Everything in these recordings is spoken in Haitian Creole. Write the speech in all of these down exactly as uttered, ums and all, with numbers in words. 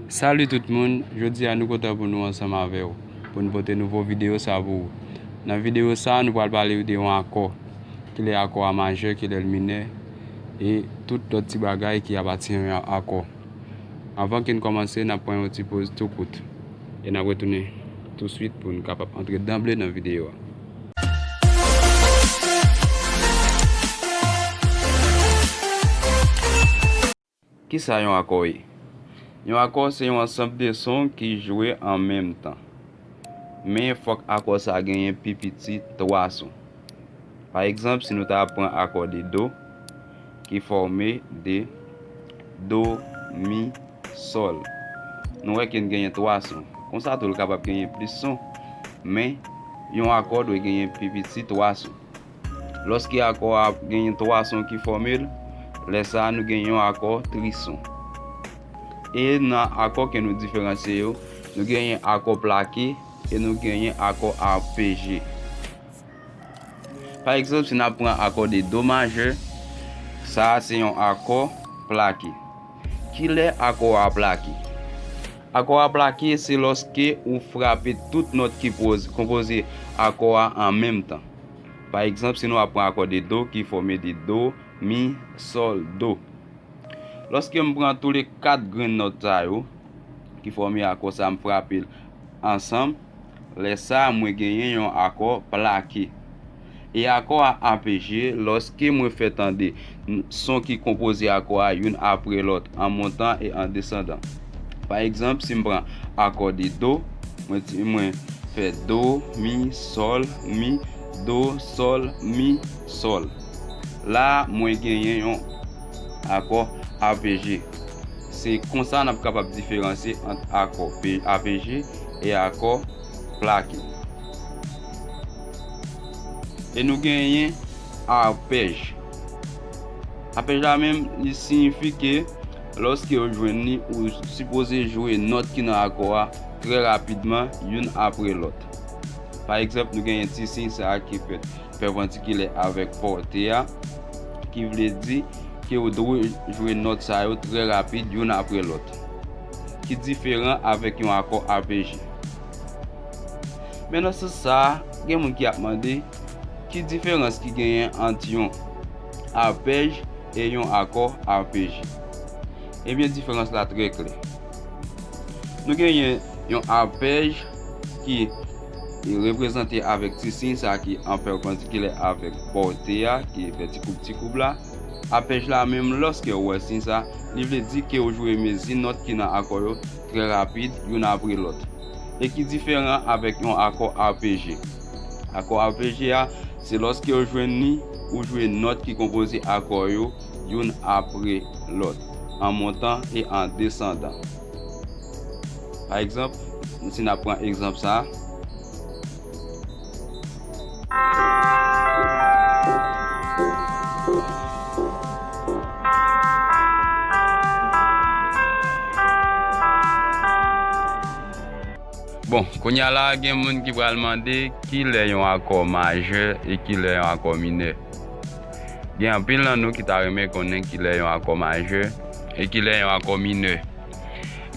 Salut tout moun, jodi a nou kontan pou nou ansanm avè w, pou n pote nouvo videyo sa pou ou. Nan videyo sa, nou pral pale w de yon akò, kilè akò a majè, kilè l minè, e tout lòt ti bagay ki apati yon akò. Anvan ke n kòmanse, n ap pran yon ti poz tou kout, e n ap retounen touswit pou n kapab antre danble nan videyo a. Kisa yon akò ye? Yon akò se yon ansanm de son ki jwe an menm tan. Men fòk akò sa genyen pi piti twa son. Pa egzanp, si nou ta pran akò de do, ki fòme de do, mi, sòl. Nou wè ke n genyen twa son. Konsa tou, l kapab genyen plis son, men yon akò dwe genyen pi piti twa son. Lòske akò a genyen twa son ki fòme l, lè sa a nou gen yon akò trison. E nan akò ke nou diferansye yo, nou genyen akò plake e nou genyen akò apeje. Pa egzanp, si n ap pran akò de do majè, sa a se yon akò plake. Kilè akò a plake? Akò a plake se lòske ou frape tout nòt ki poz-, konpoze akò a an menm tan. Pa egzanp, si nou ap pran akò de do ki fòme de do, mi, sòl, do. Lòske m pran tou le kat grenn nòt sa yo, ki fòme akò sa, m frape l ansanm, lè sa a mwen genyen yon akò plake. E akò a apeje, lòske mwen fè tande n-, son ki konpoze akò a youn apre lòt, an montan e an desandan. Pa egzanp, si m pran akò de do, mwen di, mwen fè do, mi, sòl, mi, do, sòl, mi, sòl. La, mwen genyen yon akò apeje. Se konsa n ap kapab diferansye ant akò pe-, apeje e akò plake. E nou genyen apèj. Apèj la menm, li siyifi ke lòske w jwenn li, ou sipoze jwe nòt ki nan akò a trè rapidman, youn apre lòt. Pa egzanp, nou genyen ti siy sa a ki fèt pèpantikilè avèk pòte a, ki vle di ke w dwe jwe nòt sa yo trè rapid, youn apre lòt, ki diferan avèk yon akò apeje. Men nan sans sa a, gen moun ki ap mande, ki diferans ki genyen ant yon apèj e yon akò apeje? Ebyen, diferans la trè klè. Nou genyen yon apèj ki reprezante avèk ti siy sa ki an pèpandikilè avèk pòte a, ki fè ti koub, ti koub la. Apèj la menm, lòske w wè siy sa, li vle di ke w jwe mezi nòt ki nan akò yo trè rapid, youn apre lòt, e ki diferan avèk yon akò apeje. Akò apeje a, se lòske w jwenn li, ou jwe nòt ki konpoze akò yo youn apre lòt, an montan e an desandan. Pa egzanp, si n ap pran egzanp sa a, Bon, kounye a la, gen moun ki pral mande kilè yon akò majè e kilè yon akò minè. Gen anpil nan nou ki ta renmen konnen kilè yon akò majè e kilè yon akò minè.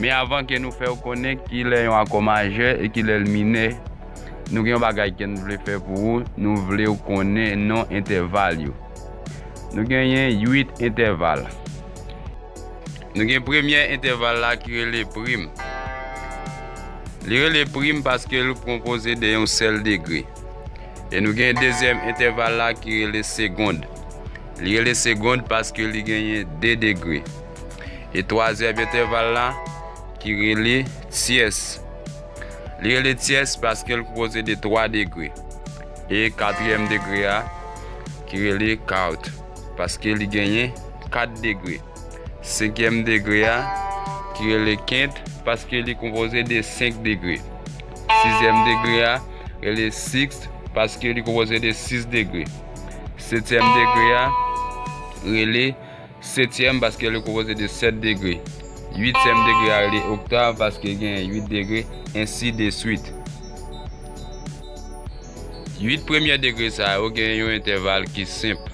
Men avan ke nou fè w konnen kilè yon akò majè e kilè l minè, nou gen yon bagay ke n vle fè pou ou, nou vle w konnen non entèval yo. Nou genyen uit entèval. Nou gen premyè entèval la ki rele prim. Li rele prim paske l konpoze de yon sèl degre. E nou gen dezyèm entèval la ki rele segond. Li rele segond paske li genyen de degre. E twazyèm entèval la ki rele tyès. Li rele tyès paske l konpoze de twa degre. E katriyèm degre a ki rele quart, paske li genyen kat degre. Senkyèm degre a, ki rele quinte, paske li konpoze de senk degre. Sizyèm degre a, rele sixte, paske li konpoze de sis degre. Setyèm degre a, rele setyèm, paske li konpoze de sèt degre. Uityèm degre a, rele oktav, paske gen uit degre, ensi de swit. Uit premyè degre sa yo gen yon entèval ki senp.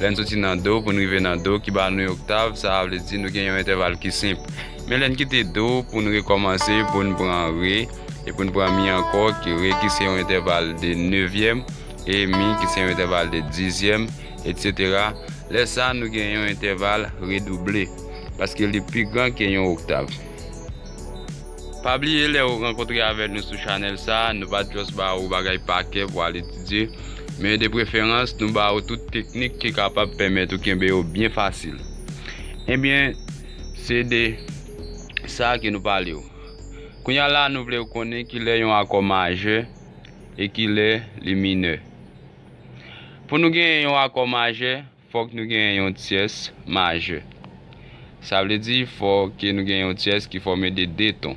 Lè n soti nan do pou n rive nan do ki ba nou yon oktav, sa vle di nou gen yon entèval ki senp. Men lè n kite do pou n rekòmanse, pou n pran re, e pou n pran mi ankò, ki re ki se yon entèval de nevyèm, e mi ki se yon entèval de dizyèm, etsetera. Lè sa, nou gen yon entèval redouble, paske li pi gran ke yon oktav. Pa bliye, lè ou rankontre avèk nou sou chanèl sa, nou pa just ba ou bagay pa kè pou al etidye, men de preferans, nou ba ou tout teknik ki kapab pèmèt ou kenbe yo byen fasil. Ebyen, se de sa ke nou pale w. Kounye a la, nou vle w konnen ki lè yon akò majè e ki lè li minè. Pou nou genyen yon akò majè, fòk nou genyen yon tyès majè. Sa vle di, fòk nou genyen yon tyès ki fòme de de ton.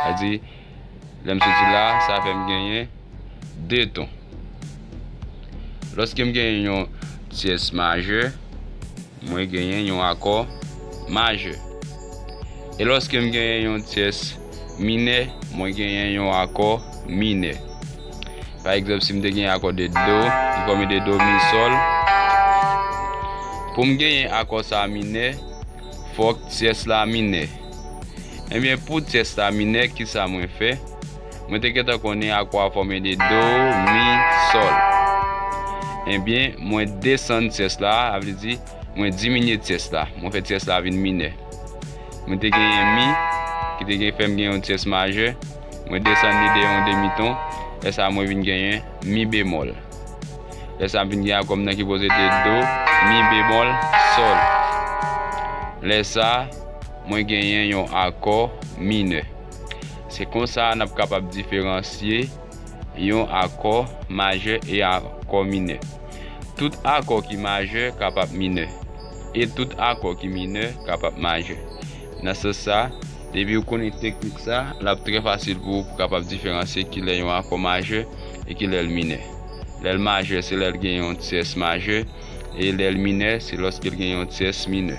Sa di, lè m soti la, sa fè m genyen de ton. Lòske m genyen yon tyès majè, mwen genyen yon akò majè. E lòske m genyen yon tyès minè, mwen genyen yon akò minè. Pa egzanp, si m te genyen akò de do, ki fòme de do, mi, sòl, pou m genyen akò sa minè, fòk tyès la minè. Ebyen, pou tyès la minè, kisa mwen fè? Mwen te gentan konnen akò a fòme de do, mi, sòl. Ebyen, mwen desann tyès la, sa vle di, mwen diminye tyès la. Mwen fè tyès la vin minè. Mwen te genyen mi, ki te gen fè m gen yon tyès majè. Mwen desann li de yon demiton. Lè sa, mwen vin genyen mi bemòl. Lè sa, m vin gen akò m nan ki poze de do, mi bemòl, sòl. Lè sa, mwen genyen yon akò minè. Se konsa n ap kapab diferansye yon akò majè e akò minè. Tout akò ki majè kapab minè, e tout akò ki minè kapab majè. Nan sans sa, depi w konnen teknik sa, l ap trè fasil pou ou pou kapab diferansye ki lè yon akò majè e ki lè l minè. Lè l majè, se lè l gen yon tyès majè, e lè l minè, se lòske l gen yon tyès minè.